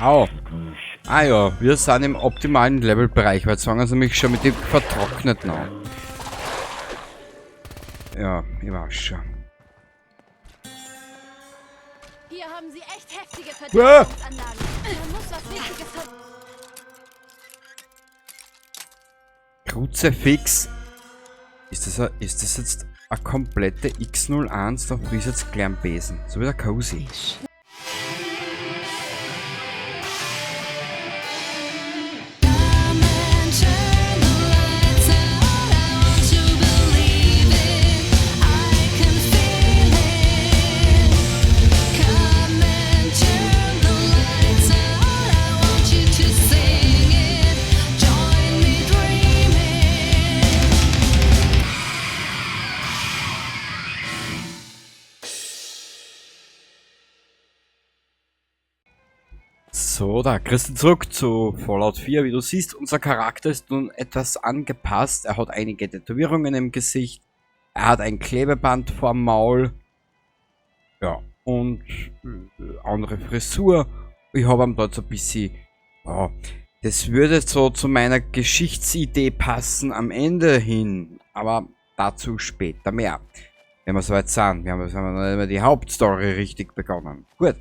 Au. Ah ja, wir sind im optimalen Levelbereich, weil jetzt fangen sie nämlich schon mit dem Vertrockneten an. Ja, ich weiß schon. Hier haben sie echt heftige Ah! Verteidigungsanlagen. Da muss was Wichtiges ver Kruzifix. Ist das jetzt eine komplette X01? Da frisst jetzt gleich einen Besen. So wie der Cozy. So, da Christian zurück zu Fallout 4. Wie du siehst, unser Charakter ist nun etwas angepasst. Er hat einige Tätowierungen im Gesicht. Er hat ein Klebeband vorm Maul. Ja, und andere Frisur. Ich habe ihm dort so ein bisschen... Ja, das würde so zu meiner Geschichtsidee passen am Ende hin. Aber dazu später mehr. Wenn wir soweit sind. Wir haben jetzt noch nicht mal die Hauptstory richtig begonnen. Gut.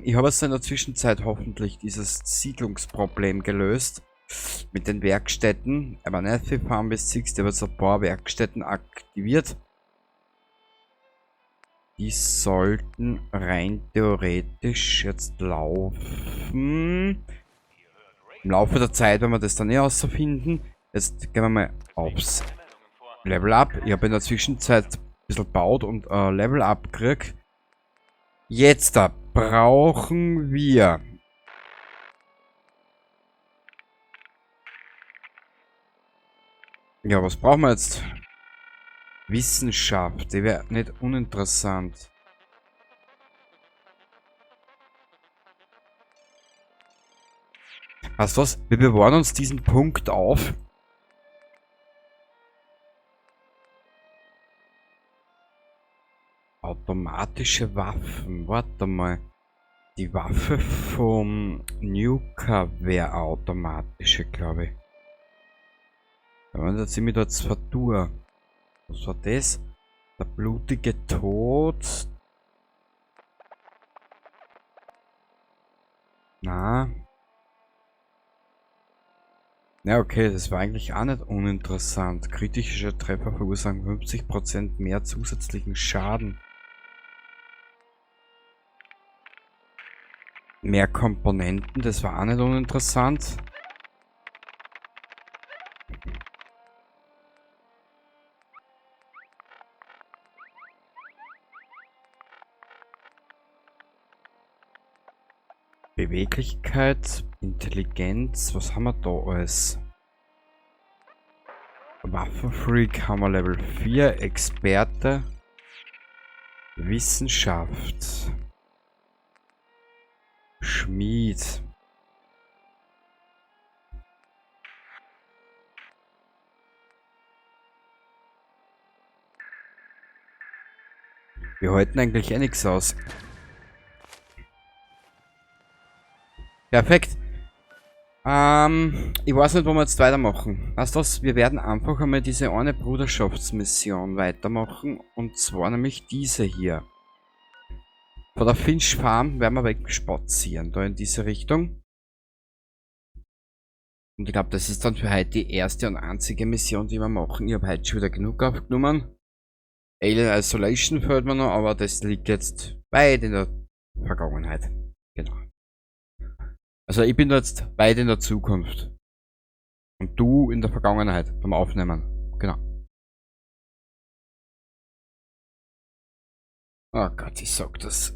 Ich habe jetzt in der Zwischenzeit hoffentlich dieses Siedlungsproblem gelöst. Mit den Werkstätten. Abernathy Farm bis 6, der wird so ein paar Werkstätten aktiviert. Die sollten rein theoretisch jetzt laufen. Im Laufe der Zeit werden wir das dann eh herausfinden. Jetzt gehen wir mal aufs Level Up. Ich habe in der Zwischenzeit ein bisschen gebaut und Level Up gekriegt. Jetzt da brauchen wir ja, was brauchen wir jetzt? Wissenschaft, die wäre nicht uninteressant. Weißt du was? Wir bewahren uns diesen Punkt auf. Automatische Waffen. Warte mal. Die Waffe vom Nuka wäre automatische, glaube ich. Da waren jetzt ziemlich da zwar durch. Was war das? Der blutige Tod. Na. Ja, okay, das war eigentlich auch nicht uninteressant. Kritische Treffer verursachen 50% mehr zusätzlichen Schaden. Mehr Komponenten, das war auch nicht uninteressant. Beweglichkeit, Intelligenz, was haben wir da alles? Waffenfreak haben wir Level 4, Experte, Wissenschaft, Schmied. Wir halten eigentlich eh nichts aus. Perfekt. Ich weiß nicht, wo wir jetzt weitermachen. Weißt du was? Wir werden einfach einmal diese eine Bruderschaftsmission weitermachen. Und zwar nämlich diese hier. Von der Finch Farm werden wir wegspazieren, da in diese Richtung. Und ich glaube, das ist dann für heute die erste und einzige Mission, die wir machen. Ich habe heute schon wieder genug aufgenommen. Alien Isolation fehlt mir noch, aber das liegt jetzt weit in der Vergangenheit. Genau. Also ich bin jetzt weit in der Zukunft. Und du in der Vergangenheit beim Aufnehmen. Genau. Oh Gott, ich sag das.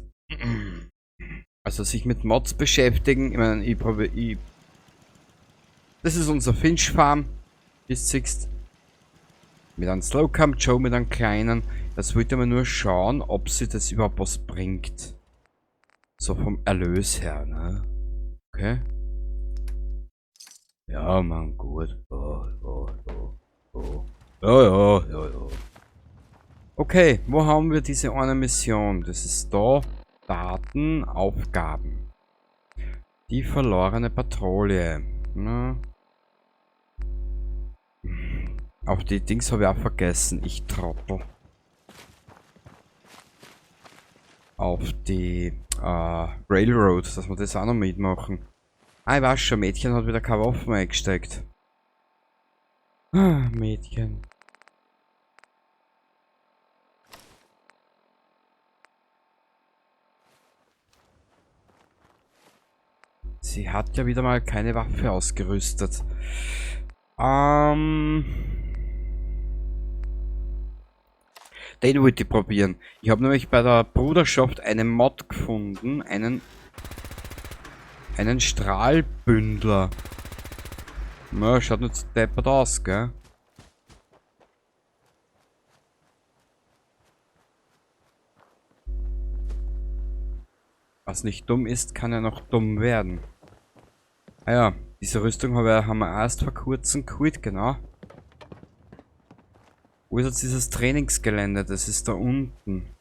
Also sich mit Mods beschäftigen. Ich meine, ich probier, ich. Das ist unser Finch Farm. Bis siehst. Mit einem Slocum Joe, mit einem kleinen. Das wollte man nur schauen, ob sie das überhaupt was bringt. So vom Erlös her, ne? Okay. Ja, Mann, gut. Ja, ja, ja, ja. Ja, ja, ja, ja. Okay, wo haben wir diese eine Mission? Das ist da. Daten, Aufgaben. Die verlorene Patrouille. Na. Auch die Dings habe ich auch vergessen. Ich Trottel. Auf die Railroad, dass wir das auch noch mitmachen. Ah, ich weiß schon, Mädchen hat wieder keine Waffen eingesteckt. Ah, Mädchen. Sie hat ja wieder mal keine Waffe ausgerüstet. Den wollte ich probieren. Ich habe nämlich bei der Bruderschaft einen Mod gefunden. Einen Strahlbündler. Na, schaut nicht so deppert aus, gell? Was nicht dumm ist, kann ja noch dumm werden. Ah ja, diese Rüstung haben wir erst vor kurzem geholt, genau. Wo ist jetzt dieses Trainingsgelände? Das ist da unten.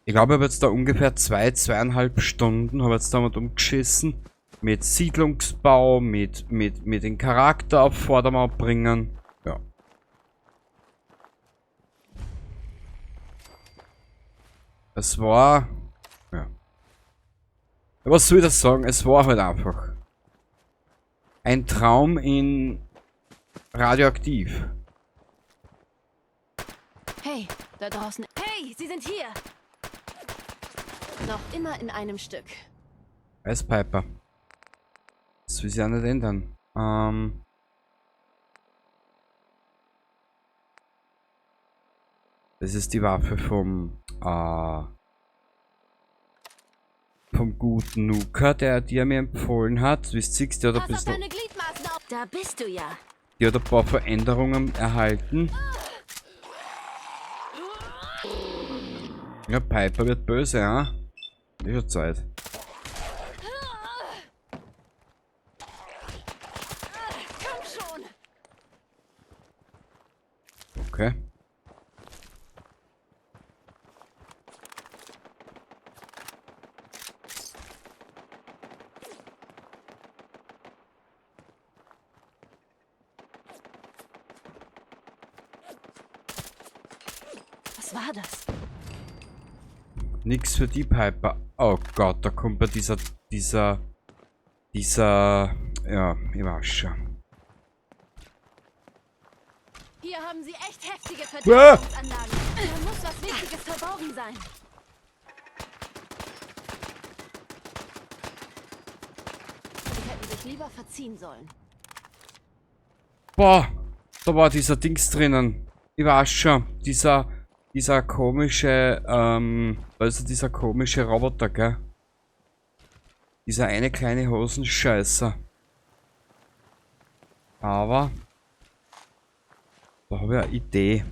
Ich glaube, ich habe jetzt da ungefähr 2, zweieinhalb Stunden, habe jetzt damit umgeschissen. Mit Siedlungsbau, mit den Charakter auf Vordermann bringen. Ja. Es war... Ja. Was soll ich das sagen? Es war halt einfach. Ein Traum in radioaktiv. Hey, da draußen. Hey, sie sind hier! Noch immer in einem Stück. Weiß Piper. Das will sich auch nicht ändern. Das ist die Waffe vom guten Nuka, der mir empfohlen hat. Wie siehst du, der hat ein Pass auf bisschen deine Gliedmaßen auf. Da bist du ja. Die hat ein paar Veränderungen erhalten. Ja, Piper wird böse, ja? Ist schon Zeit. Komm schon. Okay. Was war das? Nix für die Piper. Oh Gott, da kommt bei dieser, ja, ich weiß schon. Hier haben sie echt heftige Ah! Verteidigungsanlagen. Da muss was Wichtiges verborgen sein. Sie hätten sich lieber verziehen sollen. Boah, da war dieser Dings drinnen. Ich weiß schon, dieser komische, weißt du, dieser komische Roboter, gell? Dieser eine kleine Hosenscheißer. Aber da habe ich eine Idee.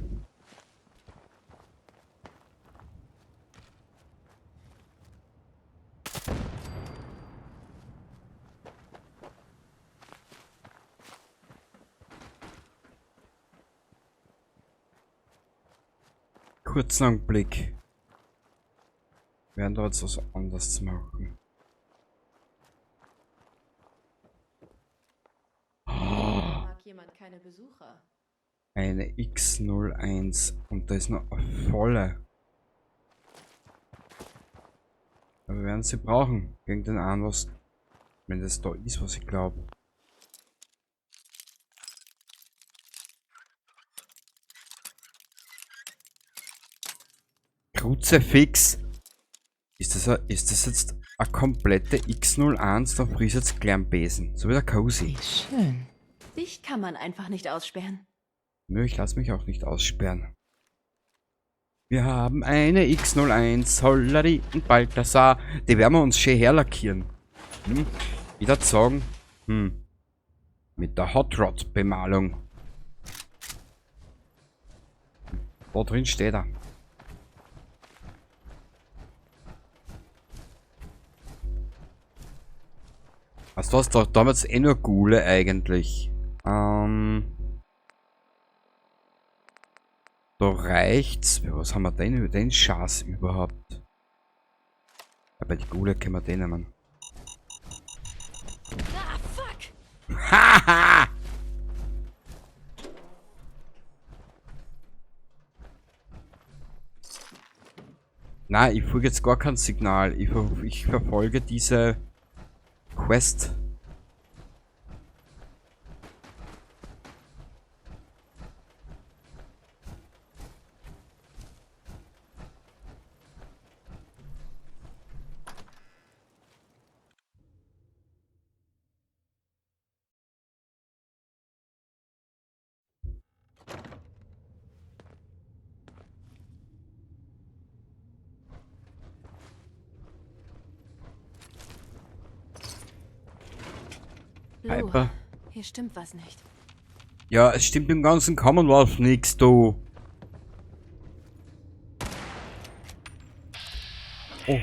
Kurzen Augenblick. Wir werden da jetzt was anderes machen. Mag jemand keine Besucher? Eine X01 und da ist noch eine volle. Aber wir werden sie brauchen. Gegen den einen, was, wenn das da ist, was ich glaub. Kruzifix. Ist das jetzt eine komplette X01? Dann friert jetzt gleich am Besen. So wie der Cozy. Wie schön. Dich kann man einfach nicht aussperren. Nö, ich lass mich auch nicht aussperren. Wir haben eine X01, Hollari und Balthasar. Die werden wir uns schön herlackieren. Ich würd sagen, mit der Hot Rod Bemalung. Da drin steht er. Was du hast doch damals eh nur Ghule eigentlich. Da reicht's. Was haben wir denn über den Schatz überhaupt? Aber die Gule können wir den nehmen. Ah, fuck! Haha! Nein, ich folge jetzt gar kein Signal. Ich verfolge diese Quest. Lou, Piper. hier stimmt was nicht. Ja, es stimmt im ganzen Commonwealth nichts, du. Oh.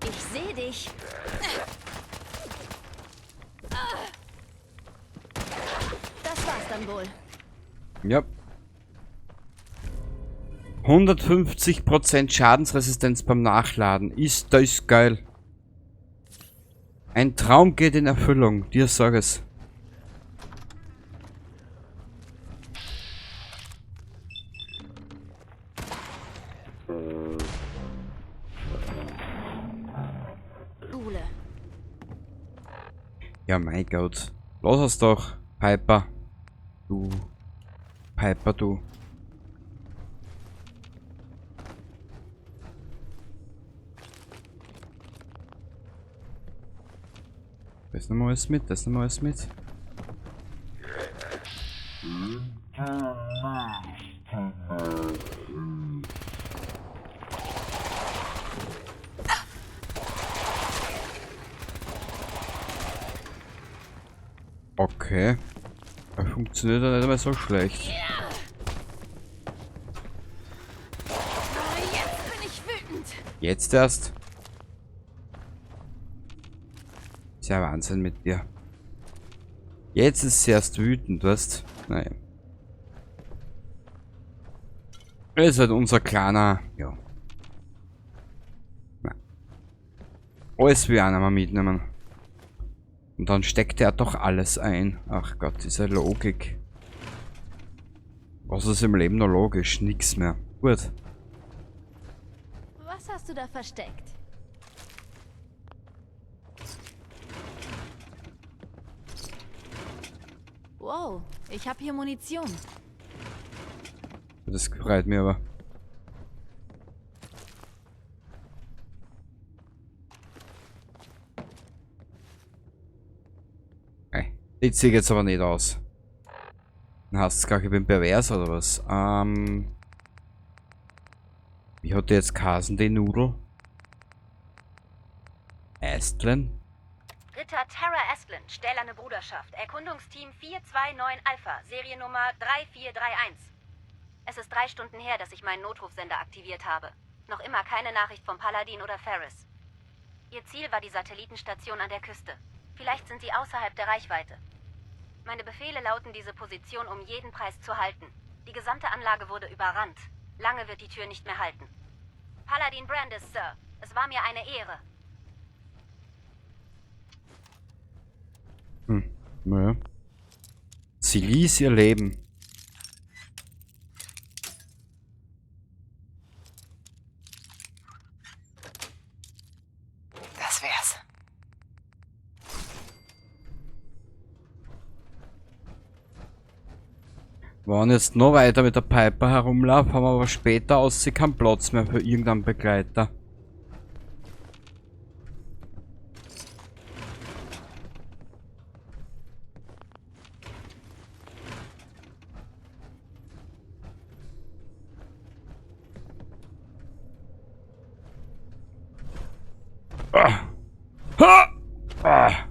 Ich sehe dich. Das war's dann wohl. Ja. 150% Schadensresistenz beim Nachladen. Ist das geil. Ein Traum geht in Erfüllung. Dir sag es. Gule. Ja, mein Gott. Lass es doch, Piper. Du. Piper, du. Das nehmen wir alles mit, das nehmen wir alles mit. Okay. Er funktioniert ja nicht einmal so schlecht. Jetzt bin ich wütend. Jetzt erst? Ist ja Wahnsinn mit dir. Jetzt ist sie erst wütend, weißt? Naja. Das ist halt unser kleiner. Ja. Na. Alles will einer mal mitnehmen. Und dann steckt er doch alles ein. Ach Gott, diese Logik. Was ist im Leben noch logisch? Nix mehr. Gut. Was hast du da versteckt? Wow, ich habe hier Munition. Das freut mich aber. Ey, die ziehe ich jetzt aber nicht aus. Dann heißt es gar, ich bin pervers oder was? Wie hat die jetzt geheißen, die Nudel? Astlin? Ritter Tara Astlin, Stählerne Bruderschaft, Erkundungsteam 429 Alpha, Seriennummer 3431. Es ist 3 Stunden her, dass ich meinen Notrufsender aktiviert habe. Noch immer keine Nachricht vom Paladin oder Ferris. Ihr Ziel war die Satellitenstation an der Küste. Vielleicht sind sie außerhalb der Reichweite. Meine Befehle lauten, diese Position um jeden Preis zu halten. Die gesamte Anlage wurde überrannt. Lange wird die Tür nicht mehr halten. Paladin Brandis, Sir. Es war mir eine Ehre. Naja. Sie ließ ihr Leben. Das wär's. Wenn ich jetzt noch weiter mit der Piper herumlaufe, haben wir aber später aussehen keinen Platz mehr für irgendeinen Begleiter. Ah. Ha! Ah.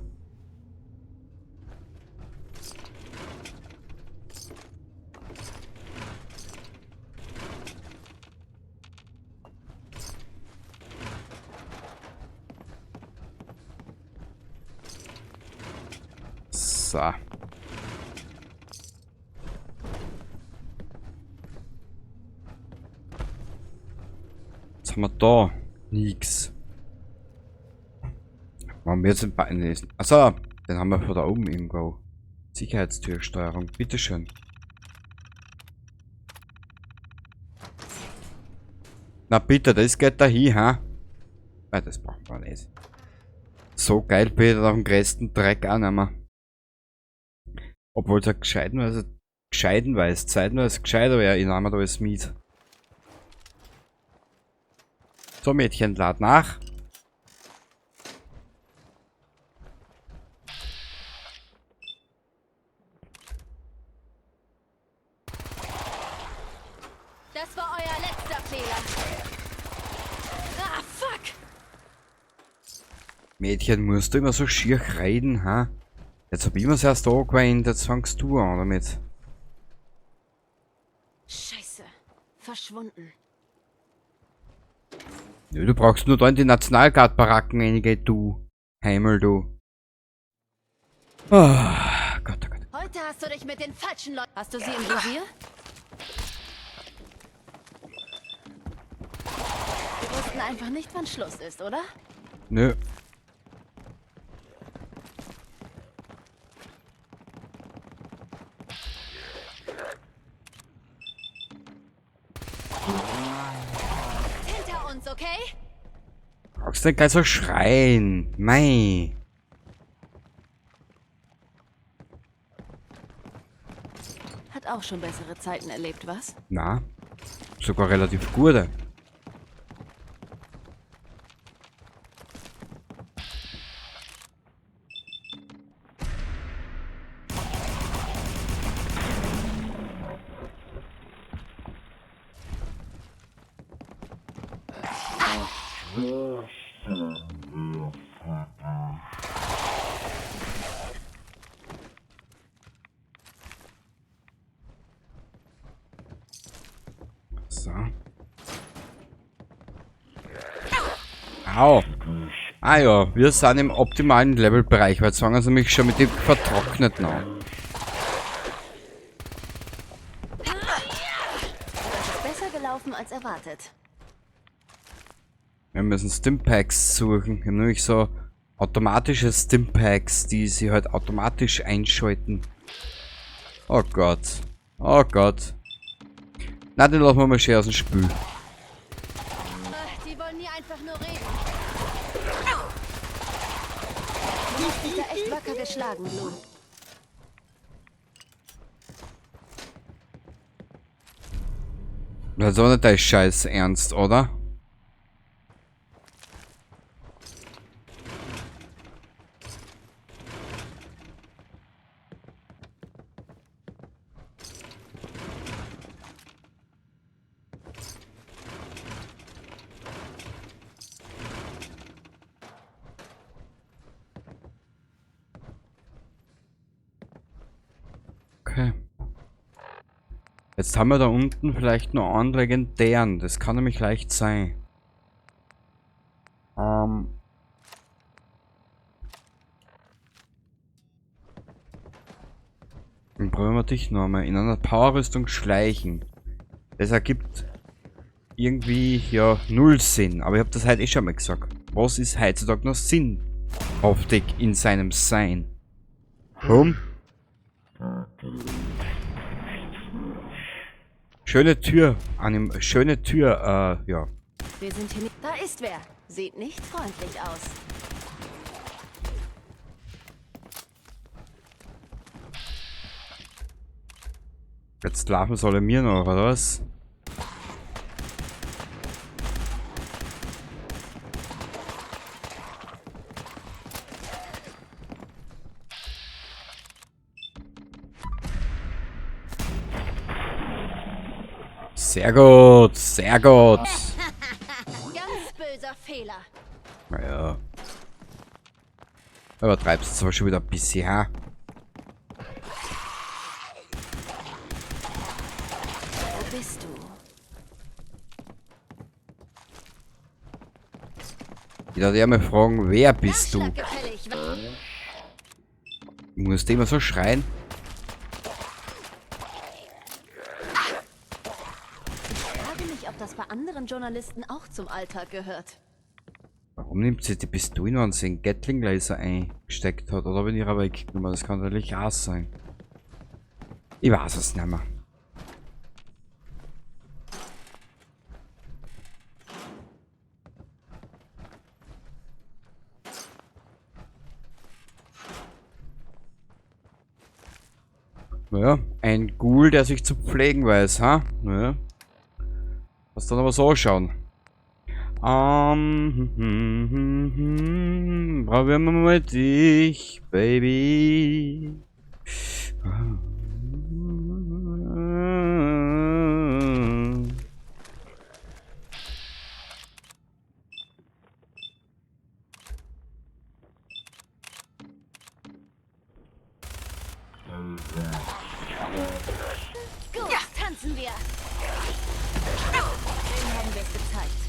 So. Was haben wir da? Nix. Warum wir jetzt ein paar lesen? Achso, den haben wir von da oben irgendwo. Sicherheitstürsteuerung, bitteschön. Na bitte, das geht da hin, ha? Nein, das brauchen wir nicht. So geil bin ich auf dem größten Dreck auch nicht mehr. Obwohl es ja gescheitenweise, zeitenweise gescheiter wäre, ich nehme da alles mit. So, Mädchen, lad nach. Das war euer letzter Fehler. Ah, fuck! Mädchen, musst du immer so schier reden, ha? Jetzt hab ich mir's erst angewandt, jetzt fangst du an damit. Scheiße. Verschwunden. Nö, du brauchst nur da in die Nationalgardbaracken reingehen, du. Heimel, du. Oh Gott, oh Gott. Heute hast du dich mit den falschen Leuten... Hast du sie im Visier? Wir wussten einfach nicht, wann Schluss ist, oder? Nö. Hinter uns, okay? Brauchst du denn gleich so schreien? Mei. Hat auch schon bessere Zeiten erlebt, was? Na, sogar relativ gute. So. Au. Ah ja, wir sind im optimalen Levelbereich, weil jetzt fangen sie nämlich schon mit dem Vertrockneten an. Das ist besser gelaufen als erwartet. Wir müssen Stimpacks suchen. Wir haben nämlich so automatische Stimpacks, die sie halt automatisch einschalten. Oh Gott. Oh Gott. Na, den lassen wir mal schön aus dem Spül. Die wollen nie einfach nur reden. Du hast dich da echt wacker geschlagen, Blue. Das ist aber nicht dein Scheiß Ernst, oder? Okay. Jetzt haben wir da unten vielleicht noch einen legendären. Das kann nämlich leicht sein. Dann probieren wir dich noch einmal. In einer Powerrüstung schleichen. Das ergibt irgendwie ja null Sinn. Aber ich hab das heute eh schon mal gesagt. Was ist heutzutage noch sinnhaftig in seinem Sein? Komm. Schöne Tür, Anim, schöne Tür, ja. Wir sind hier nicht. Da ist wer. Sieht nicht freundlich aus. Jetzt laufen soll mir noch, oder was? Sehr gut, sehr gut. Ganz böser Fehler. Naja. Übertreibst du zwar schon wieder ein bisschen, ha? Wo bist du? Ich darf ja mal fragen, wer bist du? Musst du immer so schreien? Ich frage mich, ob das bei anderen Journalisten auch zum Alltag gehört. Warum nimmt sie die Pistole, wenn sie einen Gatling Laser eingesteckt hat? Oder wenn ihrer weggenommen? Das kann natürlich auch sein. Ich weiß es nicht mehr. Naja, ein Ghoul, der sich zu pflegen weiß, ha? Naja. Was dann aber so schauen. Probieren wir mal dich, Baby. Gut, tanzen wir. Wem haben wir es gezeigt?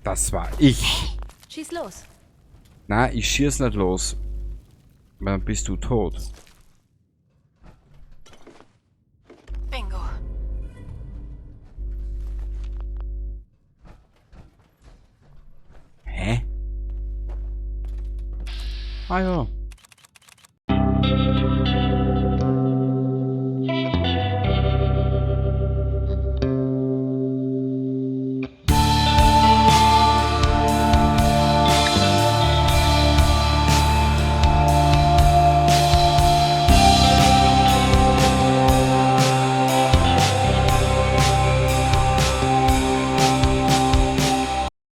Das war ich. Schieß los. Na, ich schieß nicht los. Weil dann bist du tot. Bingo. Hä? Ah ja.